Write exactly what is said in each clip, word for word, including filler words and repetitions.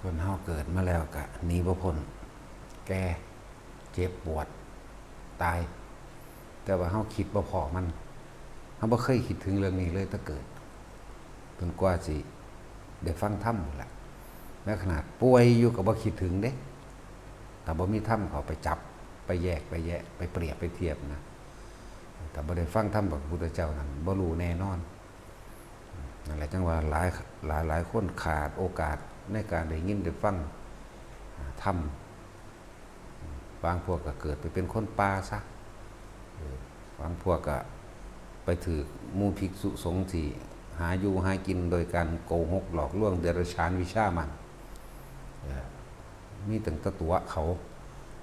คนเฮาเกิดมาแล้วก็หนีบ่พ้น แก่ เจ็บปวด ตาย แต่ว่าเฮาคิดบ่พ้อมัน เฮาบ่เคยคิดถึงเรื่องนี้เลยแต่เกิด จนกว่าสิได้ฟังธรรมพู้นล่ะ แม้ขนาดป่วยอยู่ก็บ่คิดถึงเด้ ถ้าบ่มีธรรมเข้าไปจับ ไปแยก ไปแยะ ไปเปรียบ ไปเทียบนะ ถ้าบ่ได้ฟังธรรมของพระพุทธเจ้านั้น บ่รู้แน่นอน นั่นแหละจั่งว่าหลาย หลาย หลายคนขาดโอกาสในการได้ยินได้ฟัง อ่า ธรรม บางพวกก็เกิดไปเป็นคนป่าซะ เออ บางพวกก็ไปถืกหมู่ภิกษุสงฆ์ที่หาอยู่หากินโดยการโกหกหลอกลวงเดรัจฉานวิชามัน เออ มีตั้งแต่ตั๋วเขา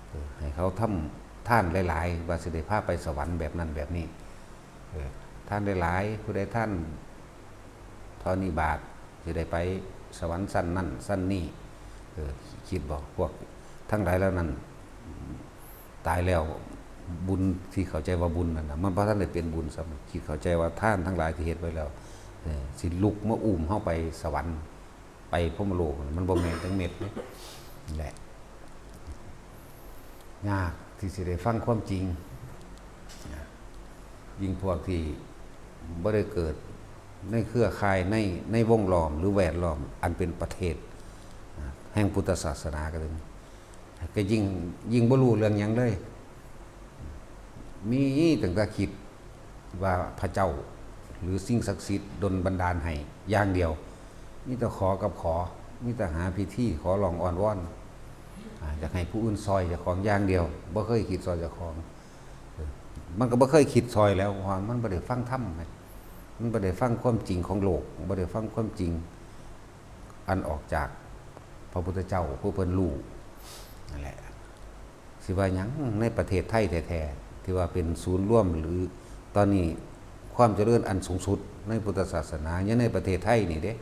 เออ ให้เขาทำทานหลายๆ ว่าสิได้พาไปสวรรค์แบบนั้นแบบนี้ เออ ทานหลายๆ ผู้ใดทานเท่านี้บาท สิได้ไปสวรรค์ชั้นนั้นชั้นนี้ เออ คิดบ่ พวกทั้งหลายเหล่านั้น ตายแล้วบุญที่เข้าใจว่าบุญนั่นน่ะ มันบ่ทันได้เป็นบุญซ้ำ คิดเข้าใจว่าทานทั้งหลายที่เฮ็ดไว้แล้ว เออ สิลุกมาอุ้มเฮาไปสวรรค์ ไปพรหมโลก มันบ่แม่นจักเม็ดเด้ นี่แหละ ยากที่สิได้ฟังความจริงนะ ยิ่งพวกที่บ่ได้เกิดในเครือข่าย ใน ในวงล้อมหรือแวดล้อมอันเป็นประเทศนะ แห่งพุทธศาสนาก็ดี ก็ยิ่ง ยิ่งบ่รู้เรื่องหยังเลย มีตั้งแต่คิดว่าพระเจ้าหรือสิ่งศักดิ์สิทธิ์ดลบันดาลให้อย่างเดียว มีแต่ขอกับขอ มีแต่หาพิธีขอร้องอ้อนวอน อ่า อยากให้ผู้อื่นซอยเจ้าของอย่างเดียว บ่เคยคิดซอยเจ้าของ เออ มันก็บ่เคยคิดซอยแล้ว เพราะว่ามันบ่ได้ฟังธรรมไง มันบ่ได้ฟังความจริงของโลก บ่ได้ฟังความจริงอันออกจากพระพุทธเจ้าผู้เพิ่นรู้ นั่นแหละ สิว่าหยังในประเทศไทยแท้ๆ ที่ว่าเป็นศูนย์รวม หรือตอนนี้ความเจริญอันสูงสุดในพุทธศาสนา อยู่ในประเทศไทยนี่เด้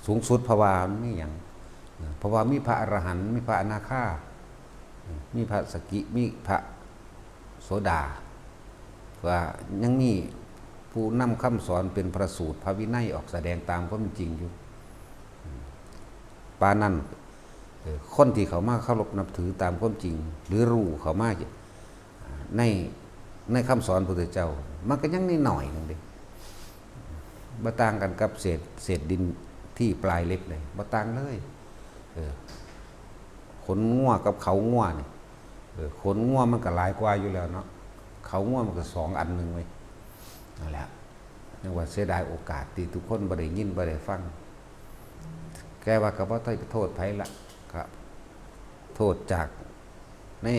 สูงสุด เพราะว่ามันมีหยัง เพราะว่ามีพระอรหันต์ มีพระอนาคา มีพระสกิ มีพระโสดา ว่ายังมีผู้นำคำสอนเป็นพระสูตรพระวินัยออกแสดงตามความจริงอยู่ ปานนั้น เอ่อ คนที่เขามาเคารพนับถือตามความจริง หรือรู้เข้ามาใน ในคำสอนพระพุทธเจ้า มันก็ยังนิดหน่อยหนึ่งเด้ บ่ต่างกันกับเศษ เศษดินที่ปลายเล็บเลย บ่ต่างเลย เออ ขนงัวกับเขางัวนี่ เออ ขนงัวมันก็หลายกว่าอยู่แล้วเนาะ เขางัวมันก็สองอันหนึ่งเว้ย นั่นแหละ ยังว่าเสียดายโอกาสที่ทุกคนบ่ได้ยินบ่ได้ฟัง แกว่าก็บ่ได้ไปโทษไผละ ก็โทษจากใน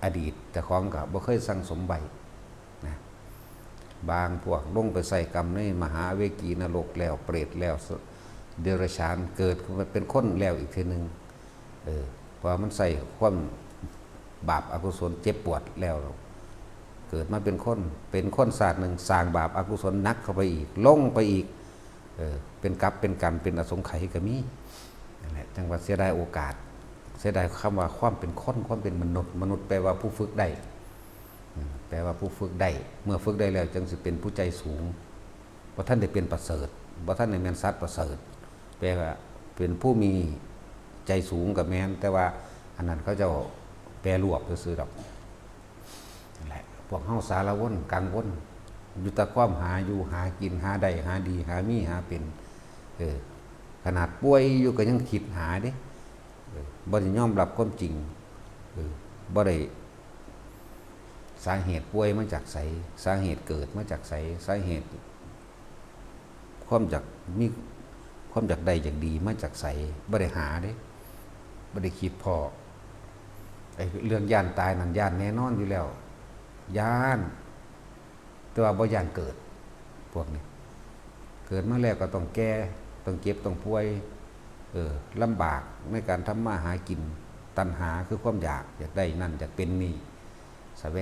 อดีตเจ้าของก็บ่เคยสั่งสมไว้นะ บางพวกลงไปใส่กรรมในมหาเวกีนรกแล้ว เปรตแล้ว เดรัจฉาน เกิดขึ้นมาเป็นคนแล้วอีกเทื่อหนึ่ง เออ เพราะว่ามันใส่ความบาปอกุศลเจ็บปวดแล้ว เกิดมาเป็นคน เป็นคนชาติหนึ่ง สร้างบาปอกุศลหนักเข้าไปอีก ลงไปอีก เออ เป็นกรรมเป็นกรรม เป็นอสงไขยก็มี นั่นแหละ จั่งว่าเสียดายโอกาส เสียดายคำว่าความเป็นคน ความเป็นมนุษย์ มนุษย์แปลว่าผู้ฝึกได้ อืม แปลว่าผู้ฝึกได้ เมื่อฝึกได้แล้วจั่งสิเป็นผู้ใจสูง บ่ทันได้เป็นประเสริฐ บ่ทันได้แม่นสัตว์ประเสริฐ แปลว่าเป็นผู้มีใจสูงก็แม่น แต่ว่าอันนั้นเขาเจ้าแปรรวบซื่อๆดอก นั่นแหละ พวกเฮาสารวนกังวล อยู่แต่ความหาอยู่หากิน หาได้หาดี หามีหาเป็น เออ ขนาดป่วยอยู่ก็ยังคิดหาเด้ เออ บ่ได้ยอมรับความจริง เออ บ่ได้ สาเหตุป่วยมาจากไส สาเหตุเกิดมาจากไส สาเหตุความอยากมี ความอยากได้อยากดีมาจากไส บ่ได้หาเด้ บ่ได้คิดพ้อ ไอ้เรื่องย้านตายนั่นย้านแน่นอนอยู่แล้ว ย้าน แต่ว่าบ่ย้านเกิด พวกนี้ เกิดมาแล้วก็ต้องแก่ ต้องเจ็บ ต้องป่วย เออ ลำบากในการทำมาหากิน ตัณหาคือความอยาก อยากได้นั่น อยากเป็นนี่ แสว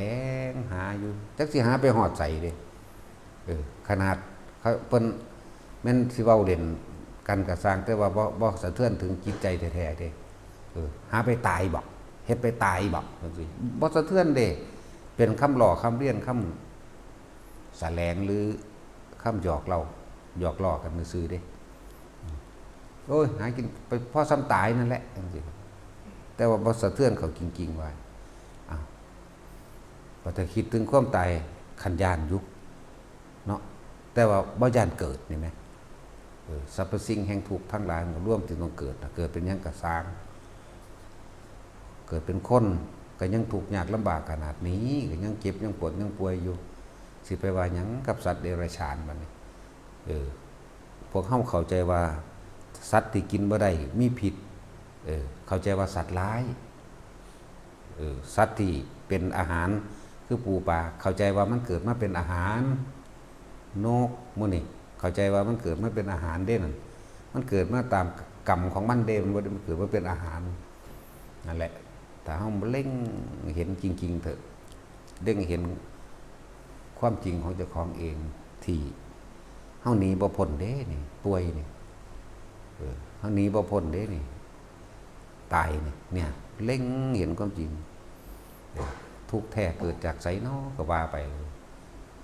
งหาอยู่ จักสิหาไปฮอดไสเด้ เออ ขนาดเขา เพิ่นแม่นสิเว้าเล่นกันก็ซ่าง แต่ว่าบ่ บ่สะเทือนถึงจิตใจแท้ๆเด้ เออ หาไปตายบ่ เฮ็ดไปตายบ่ จั่งซี้ บ่สะเทือนเด้ เป็นคำล้อคำเลียน คำแสลง หรือคำหยอกเล่า หยอกล้อกันซื่อๆเด้ โอ้ย หากินไปพอส่ำตายนั่นแหละจังซี้ แต่ว่าบ่สะเทือนเขาจริงๆ ว่า อ้าว พอถ้าคิดถึงความตาย คันย้านอยู่เนาะ แต่ว่าบ่ย้านเกิดนี่แหม เออ สรรพสิ่งแห่งทุกข์ทั้งหลาย มันก็รวมถึงต้องเกิดนะ เกิดเป็นหยังก็ซ่าง เกิดเป็นคน ก็ยังทุกข์ยากลำบากขนาดนี้ ก็ยังเจ็บยังปวดยังป่วยอยู่ สิไปว่าหยังกับสัตว์เดรัจฉานบัดนี้ เออ พวกเฮาเข้าใจว่าสัตว์ที่กินบ่ได้มีพิษ เออ เข้าใจว่าสัตว์ร้าย เออ สัตว์ที่เป็นอาหารคือปูปลา เข้าใจว่ามันเกิดมาเป็นอาหาร นกหมู่นี่ เข้าใจว่ามันเกิดมาเป็นอาหารเด้นั่น มันเกิดมาตามกรรมของมันเด้ มันบ่ได้มันเกิดมาเป็นอาหาร นั่นแหละ ถ้าเฮาเล็งเห็นจริงๆ เถอะ เล็งเห็นความจริงของเจ้าของเอง ที่เฮาหนีบ่พ้นเด้นี่ ป่วยนี่ เออ เฮาหนีบ่พ้นเด้นี่ ตายนี่ เนี่ย เล็งเห็นความจริง เออ ทุกข์แท้เกิดจากไสน้อ ก็ว่าไป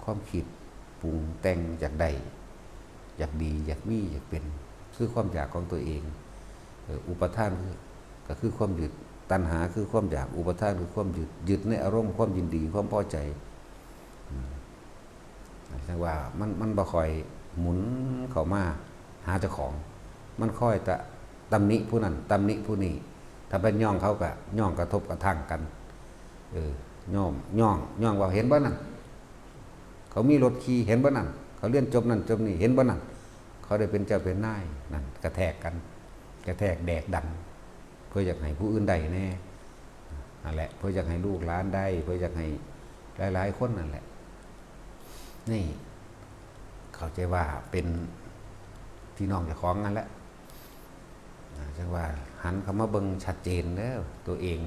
ความคิดปรุงแต่งอยากได้ อยากดี อยากมี อยากเป็น คือความอยากของตัวเอง เออ อุปาทานคือ ก็คือความยึด ตัณหาคือความอยาก อุปาทานคือความยึด ยึดในอารมณ์ความยินดี ความพอใจ อืม จั่งว่ามัน มันบ่ค่อยหมุนเข้ามาหาเจ้าของ มันคอยแต่ตำหนิผู้นั้น ตำหนิผู้นี้ ถ้าเป็นย่องเขาก็ย่องกระทบกระทั่งกัน เออ ย่อง ย่อง ย่องว่าเห็นบ่นั่น เขามีรถขี่ เห็นบ่นั่น เขาเรียนจบนั่นจบนี่ เห็นบ่นั่น เขาได้เป็นเจ้าเป็นนาย นั่นกระแทกกัน กระแทกแดกดัน เพื่ออยากให้ผู้อื่นได้แน่ นั่นแหละ เพื่ออยากให้ลูกหลานได้ เพื่ออยากให้หลายๆ คนนั่นแหละ นี่ เข้าใจว่าเป็นพี่น้องเจ้าของนั่นแหละ อ่า จั่งว่าหันเข้ามาเบิ่งชัดเจนเด้อตัวเอง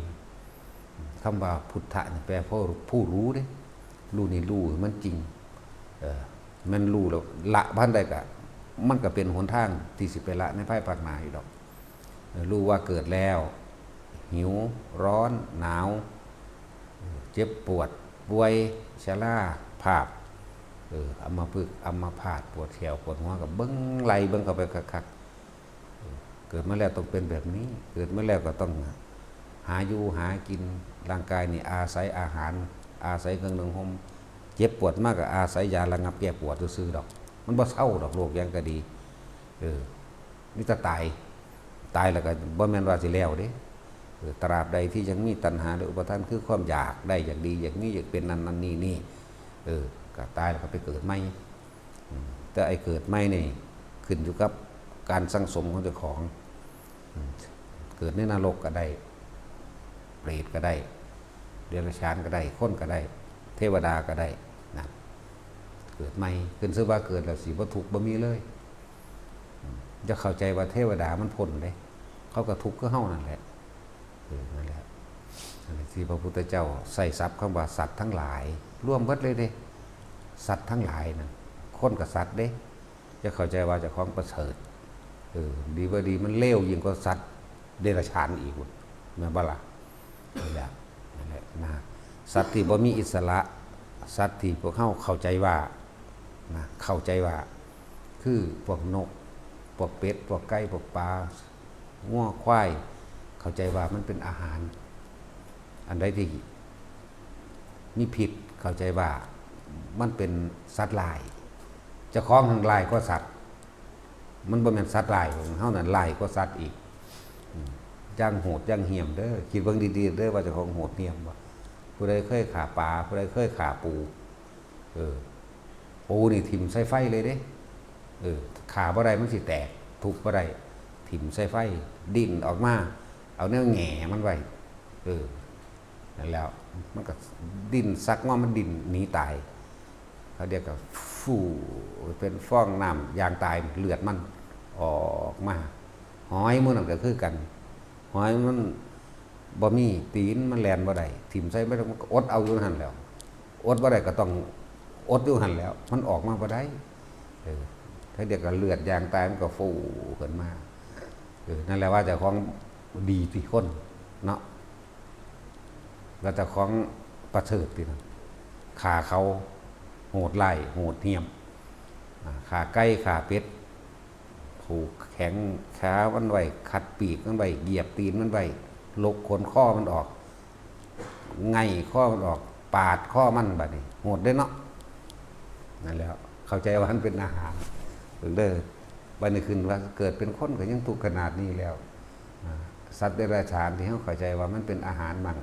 คำว่าพุทธะนี่แปลผู้ ผู้รู้เด้ รู้นี่รู้ให้มันจริง เออ แม่นรู้แล้วละบ่ทันได้ก็ มันก็เป็นหนทางที่สิไปละในภายภาคหน้าอยู่ดอก เออ รู้ว่าเกิดแล้ว หิว ร้อน หนาว เจ็บปวด ป่วย ชรา ภาพ เออ อัมพฤกษ์ อัมพาต ปวดแข้ว ปวดหัว ก็เบิ่งไล่เบิ่งเข้าไปคักๆ เออ เกิดมาแล้วต้องเป็นแบบนี้ เกิดมาแล้วก็ต้องหาอยู่หากิน ร่างกายนี่อาศัยอาหาร อาศัยเครื่องนึ่งห่ม เจ็บปวดมากก็อาศัยยาระงับแก้ปวดซื่อๆ ดอก มันบ่เซาดอก โรคหยังก็ดี เออ มีแต่ตาย ตายแล้วก็บ่แม่นว่าสิแล้วเด้ เออ ตราบใดที่ยังมีตัณหาและอุปาทาน คือความอยากได้ อยากดี อยากมี อยากเป็นนั่นนั่นนี่นี่ เออ ก็ตายแล้วก็ไปเกิดใหม่ อืม แต่ไอ้เกิดใหม่นี่ ขึ้นอยู่กับการสั่งสมของเจ้าของ อืม เกิดในนรกก็ได้ เปรตก็ได้ เดรัจฉานก็ได้ คนก็ได้ เทวดาก็ได้ นะ เกิดใหม่ ขึ้นชื่อว่าเกิดแล้วสิบ่ทุกข์บ่มีเลย อืม อย่าเข้าใจว่าเทวดามันพ้นเด้ เขาก็ทุกข์คือเฮานั่นแหละ เออ นั่นแหละ อันนี้ที่พระพุทธเจ้าใช้ศัพท์คำว่าสัตว์ทั้งหลาย รวมเบิดเลยเด้ สัตว์ทั้งหลายนะ คนกับสัตว์เด้ จะเข้าใจว่าเจ้าของประเสริฐ เออ ดีบ่ดีมันเลวยิ่งกว่าสัตว์เดรัจฉานอีกพุ้น แม่นบ่ล่ะ นั่นแหละ นั่นแหละนะ สัตว์ที่บ่มีอิสระ สัตว์ที่พวกเฮาเข้าใจว่า นะ เข้าใจว่า คือพวกนก พวกเป็ด พวกไก่ พวกปลา งัว ควาย เข้าใจว่ามันเป็นอาหาร อันใดที่มีพิษ เข้าใจว่ามันเป็นสัตว์ร้าย เจ้าของหั่นร้ายกว่าสัตว์ มันบ่แม่นสัตว์ร้าย เฮานั่นร้ายกว่าสัตว์อีก อืม อย่างโหดอย่างเหี้ยมเด้อ คิดเบิ่งดีๆ เด้อว่าเจ้าของโหดเหี้ยมบ่ ผู้ใดเคยฆ่าปลา ผู้ใดเคยฆ่าปู เออ ปูนี่ถิ่มใส่ไฟเลยเด้ เออ ฆ่าบ่ได้มันสิแตก ทุบบ่ได้ ถิ่มใส่ไฟ ดิ้นออกมา เอาแนวแหง่มันไว้ เออ นั่นแล้ว มันก็ดิ้น สักงอมันดิ้นหนีตาย เขาเรียกว่าฟู่ เป็นฟองน้ำอย่างตาย เลือดมันออกมา หอยหมู่นั่นก็คือกัน หอยมันบ่มีตีน มันแล่นบ่ได้ ถิ่มใส่มันก็อดเอาอยู่หั่นแหล้ว อดบ่ได้ก็ต้องอดอยู่หั่นแหล้ว มันออกมาบ่ได้ เออ เขาเรียกว่าเลือดอย่างตาย มันก็ฟู่ขึ้นมา เออ นั่นแหละว่าเจ้าของดีติคนเนาะ ว่าเจ้าของประเสริฐตินะ ฆ่าเขาโหดร้าย โหดเหี้ยม อ่า ฆ่าไก่ ฆ่าเป็ด ผูกแขนขามันไว้ ขัดปีกมันไว้ เหยียบตีนมันไว้ ลกขนคอมันออก ไง่ข้อมันออก ปาดข้อมัน บัดนี้โหดเด้เนาะ นั่นแหล้ว เข้าใจว่ามันเป็นอาหารเด้อ บัดนี้ขึ้นว่าเกิดเป็นคนก็ยังทุกข์ขนาดนี้แล้ว อ่า สัตว์เดรัจฉานที่เฮาเข้าใจว่ามันเป็นอาหารมั่ง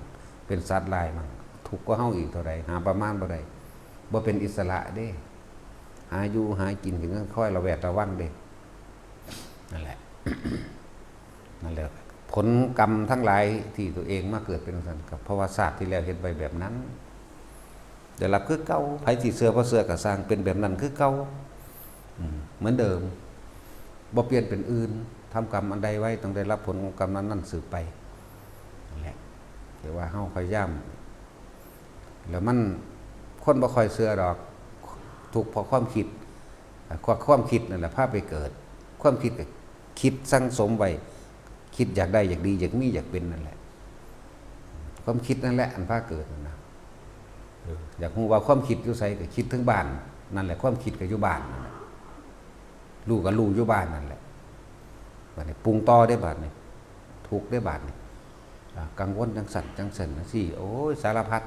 เป็นสัตว์ร้ายมั่ง ทุกข์กว่าเฮาอีกเท่าใด หาประมาณบ่ได้ บ่เป็นอิสระเด้ หาอยู่หากินก็ยังคอยระแวดระวังเด้ นั่นแหละ นั่นแหละ ผลกรรมทั้งหลายที่ตัวเองมาเกิดเป็นจั่งซั่น ก็เพราะว่าชาติที่แล้วเฮ็ดไว้แบบนั้น ได้รับคือเก่า ไผสิเชื่อบ่เชื่อก็ซ่าง เป็นแบบนั้นคือเก่า อืม เหมือนเดิม บ่เปลี่ยนเป็นอื่น ทำกรรมอันใดไว้ ต้องได้รับผลของกรรมนั้นๆ สืบไป นั่นแหละ แต่ว่าเฮาพยายาม แล้วมัน คนบ่ค่อยเชื่อดอก ทุกข์เพราะความคิด ความ ความคิดนั่นแหละพาไปเกิด ความคิดก็คิดสั่งสมไว้ คิดอยากได้ อยากดี อยากมี อยากเป็นนั่นแหละ ความคิดนั่นแหละอันพาเกิดนั่นนะ เออ อยากรู้ว่าความคิดอยู่ไส ก็คิดถึงบ้าน นั่นแหละ ความคิดก็อยู่บ้านนั่นแหละ รู้ก็รู้อยู่บ้านนั่นแหละ บัดนี้ปรุงต่อเด้ บัดนี้ ทุกข์เด้ บัดนี้ อ่า กังวลจั่งซั่นจั่งซั่นจั่งซี้ โอ้ย สารพัด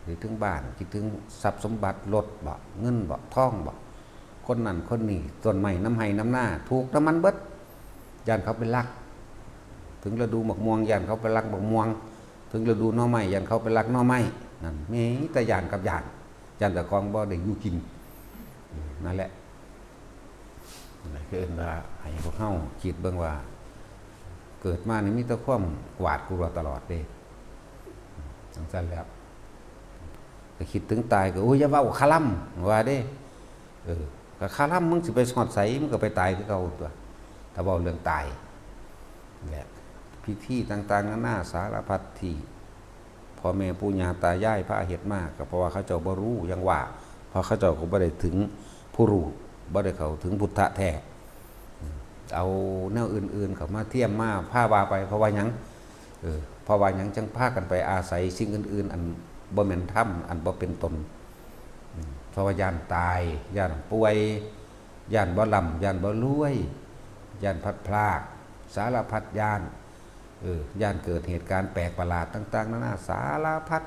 คิดถึงบ้าน คิดถึงทรัพย์สมบัติ รถบ่ เงินบ่ ทองบ่ คนนั้นคนนี้ ต้นไม้นำไฮ่นำนา ถูกนำมันเบิด ย้านเขาไปลัก ถึงฤดูหมากม่วง ย้านเขาไปลักหมากม่วง ถึงฤดูหน่อไม้ ย้านเขาไปลักหน่อไม้ นั่น มีแต่ย้านกับย้าน ย้านเจ้าของบ่ได้อยู่กิน นั่นแหละ นั่นคือเอิ้นว่าให้พวกเฮาคิดเบิ่งว่า เกิดมานี่มีแต่ความหวาดกลัวตลอดเด้ จั่งซั่นแล้ว ก็คิดถึงตายก็ โอ้ย อย่าเว้าคาร่ำ ว่าเด้ เออ ก็คาร่ำ มึงสิไปฮอดไส มึงก็ไปตายคือเก่าตั๊ว ถ้าเว้าเรื่องตาย และพิธีต่างๆ นานาสารพัดที่ พ่อแม่ปู่ย่าตายายพาเฮ็ดมา ก็เพราะว่าเขาเจ้าบ่รู้ ยังว่า เพราะเขาเจ้าก็บ่ได้ถึงผู้รู้ บ่ได้เข้าถึงพุทธะแท้ เอาแนวอื่นๆ เข้ามาเทียมมาพาว่าไป เพราะว่าหยัง เออ เพราะว่าหยังจั่งพากันไปอาศัยสิ่งอื่นๆ อันบ่แม่นธรรม อันบ่เป็นตน อืม เพราะว่าย้านตาย ย้านป่วย ย้านบ่ร่ำ ย้านบ่รวย ย้านพลัดพราก สารพัดย้าน เออ ย้านเกิดเหตุการณ์แปลกประหลาดต่างๆ นานาสารพัด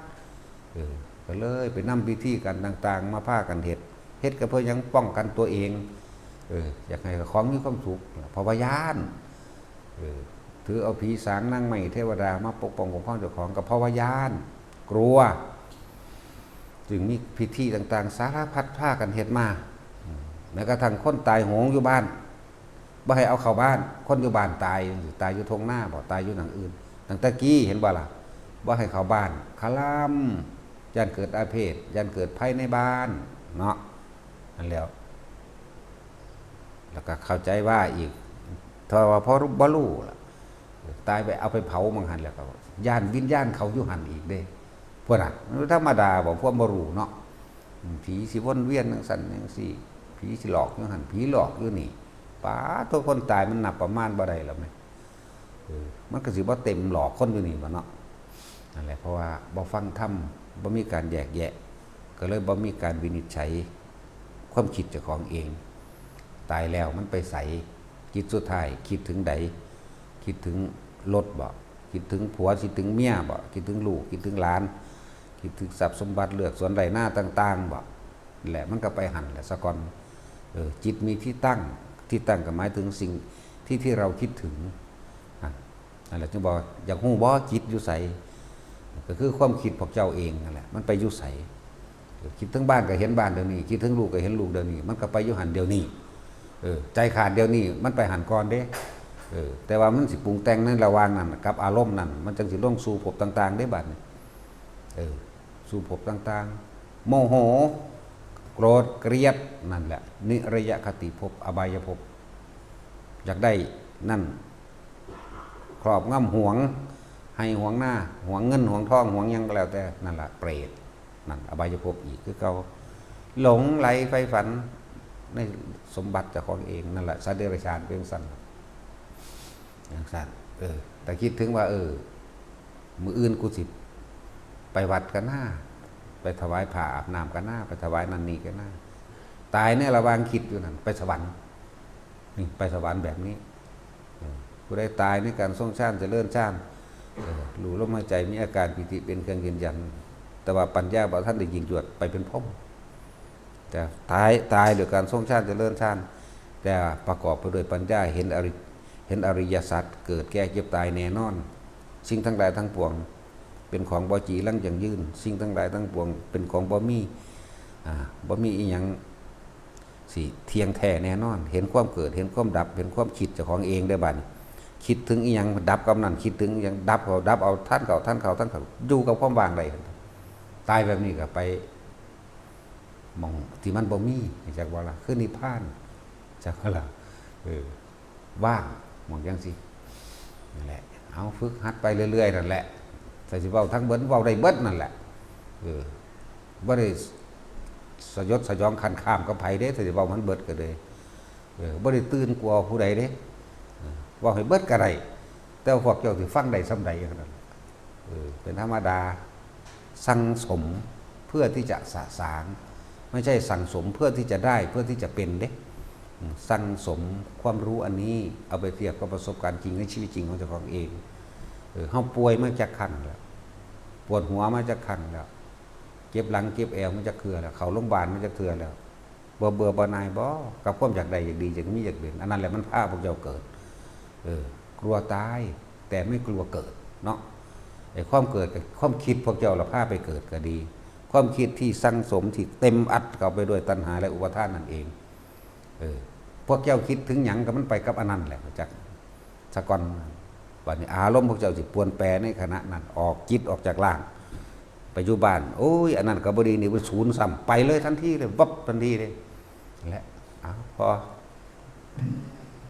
เออ ก็เลยไปนำพิธีการต่างๆ มาพากันเฮ็ด เฮ็ดก็เพื่อหยัง ป้องกันตัวเอง เออ อยากให้ของมีความสุข เพราะว่าย้าน เออ ถือเอาผีสางนางไม้เทวดามาปกป้องคุ้มครองเจ้าของ ก็เพราะว่าย้าน กลัว จึงมีพิธีต่างๆ สารพัดพากันเฮ็ดมา อืม แม้กระทั่งคนตายโหงอยู่บ้าน บ่ให้เอาเข้าบ้าน คนอยู่บ้านตาย ตายอยู่ท่งนาบ่ ตายอยู่หม่องอื่น ตั้งแต่กี้เห็นบ่ล่ะ บ่ให้เข้าบ้าน คาร่ำ ย้านเกิดอาเพศ ย้านเกิดภัยในบ้าน เนาะ นั่นแหล้ว แล้วก็เข้าใจว่าอีก ถ้าว่าพอบ่รู้ล่ะ ตายไปเอาไปเผาหม่องหั่นแล้วก็ ย้านวิญญาณเขาอยู่หั่นอีกเด้ พวกน่ะ มันธรรมดาบ่ พวกบ่รู้เนาะ อืม ผีสิวนเวียนจั่งซั่นจั่งซี้ ผีสิหลอกอยู่หั่น ผีหลอกอยู่นี่ ป๊าด ตัวคนตายมันนับประมาณบ่ได้แล้วแหม เออ มันก็สิบ่เต็มหลอกคนอยู่นี่บ่เนาะ นั่นแหละ เพราะว่าบ่ฟังธรรม บ่มีการแยกแยะ ก็เลยบ่มีการวินิจฉัยความคิดเจ้าของเอง ตายแล้วมันไปไส จิตสุดท้ายคิดถึงใด คิดถึงรถบ่ คิดถึงผัว คิดถึงเมียบ่ คิดถึงลูก คิดถึงหลาน คิดถึงทรัพย์สมบัติเฮือนสวนไร่นาต่างๆ บ่ และมันก็ไปหั่นแหละซะก่อน เออ จิตมีที่ตั้ง ที่ตั้งก็หมายถึงสิ่งที่ ที่เราคิดถึง อ่ะ นั่นแหละจึงบอก อยากรู้บ่ จิตอยู่ไส ก็คือความคิดพวกเจ้าเองนั่นแหละ มันไปอยู่ไส คิดถึงบ้านก็เห็นบ้านเดี๋ยวนี้ คิดถึงลูกก็เห็นลูกเดี๋ยวนี้ มันก็ไปอยู่หั่นเดี๋ยวนี้ เออ ใจขาดเดี๋ยวนี้ มันไปหั่นก่อนเด้ เออ แต่ว่ามันสิปรุงแต่งในระหว่างนั้นกับอารมณ์นั้น มันจั่งสิลงสู่ภพต่างๆ เด้บัดนี้ เออ สู่ภพต่างๆ โมโห โกรธ เกลียด นั่นแหละ นิรยคติภพ อบายภพ อยากได้นั่น ครอบงำหวง ไฮ่หวงนา หวงเงินหวงทอง หวงหยังก็แล้วแต่ นั่นล่ะ เปรต นั่น อบายภพอีกคือเก่า หลงใหลใฝ่ฝันในสมบัติเจ้าของเอง นั่นล่ะ สัตว์เดรัจฉานเป็นจั่งซั่น จั่งซั่น เออ แต่คิดถึงว่า เออ มื้ออื่นกูสิไปวัดกะนา ไปถวายผ้าอาบน้ำกะนา ไปถวายนั่นนี่กะนา ตายในระหว่างคิดอยู่นั่น ไปสวรรค์ นี่ไปสวรรค์แบบนี้ เออ ผู้ใดตายในการทรงฌานเจริญฌาน เออ รู้ลมหายใจมีอาการปีติเป็นเครื่องยืนยัน แต่ว่าปัญญาบ่ทันได้ยิ่งยวดไปเป็นพรหม แต่ตาย ตายด้วยการทรงฌานเจริญฌาน แต่ประกอบไปด้วยปัญญา เห็นอริ เห็นอริยสัจ เกิดแก่เจ็บตายแน่นอน สิ่งทั้งหลายทั้งปวง เป็นของบ่จีรังยั่งยืน สิ่งทั้งหลายทั้งปวง เป็นของบ่มี อ่า บ่มีอีหยังสิเที่ยงแท้แน่นอน เห็นความเกิด เห็นความดับ เห็นความคิดเจ้าของเองได้บัดนี้ คิดถึงอีหยังดับกับนั้น คิดถึงอีหยังดับเขาดับเอา ทันเขาทันเขาทันเขา อยู่กับความว่างได้ ตายแบบนี้ก็ไปหม่องที่มันบ่มี จักว่าล่ะ คือนิพพาน จักว่าล่ะ เออ ว่าง หม่องจังซี่ นั่นแหละ เอาฝึกหัดไปเรื่อยๆ นั่นแหละ ถ้าสิเว้าทั้งเบิด เว้าได้เบิดนั่นแหละ เออ บ่ได้สยดสยองขันข้ามกับไผเด้ ถ้าสิเว้ามันเบิดก็เลย เออ บ่ได้ตื่นกลัวผู้ใดเด้ เออ เว้าให้เบิดก็ได้ แต่ว่าพวกเจ้าสิฟังได้ส่ำใดเท่านั้น เออ เป็นธรรมดา สั่งสมเพื่อที่จะสะสาง ไม่ใช่สั่งสมเพื่อที่จะได้ เพื่อที่จะเป็นเด้ อืม สั่งสมความรู้อันนี้ เอาไปเทียบกับประสบการณ์จริงในชีวิตจริงของเจ้าของเอง เออ เฮาป่วยมาจักครั้งแล้ว ปวดหัวมาจักครั้งแล้ว เจ็บหลังเจ็บแอวมาจักเทื่อแล้ว เข้าโรงพยาบาลมาจักเทื่อแล้ว บ่เบื่อบ่หน่ายบ่ กับความอยากได้อยากดีอยากมีอยากเป็น อันนั้นแหละมันพาพวกเจ้าเกิด เออ กลัวตาย แต่ไม่กลัวเกิดเนาะ ไอ้ความเกิดกับความคิดพวกเจ้าละพาไปเกิดก็ดี ความคิดที่สั่งสมที่เต็มอัดเข้าไปด้วยตัณหาและอุปาทานนั่นเอง เออ พวกเจ้าคิดถึงหยังก็มันไปกับอันนั้นแหละ จัก สะก่อน บัดนี้อารมณ์พวกเจ้าสิป่วนแปรในขณะนั้น ออกจิตออกจากร่าง ไปอยู่บ้าน โอ้ย อันนั้นก็บ่ดี นี่มันศูนย์ซ้ำ ไปเลยทันทีเลย วับทันทีเลย และ เอา พอ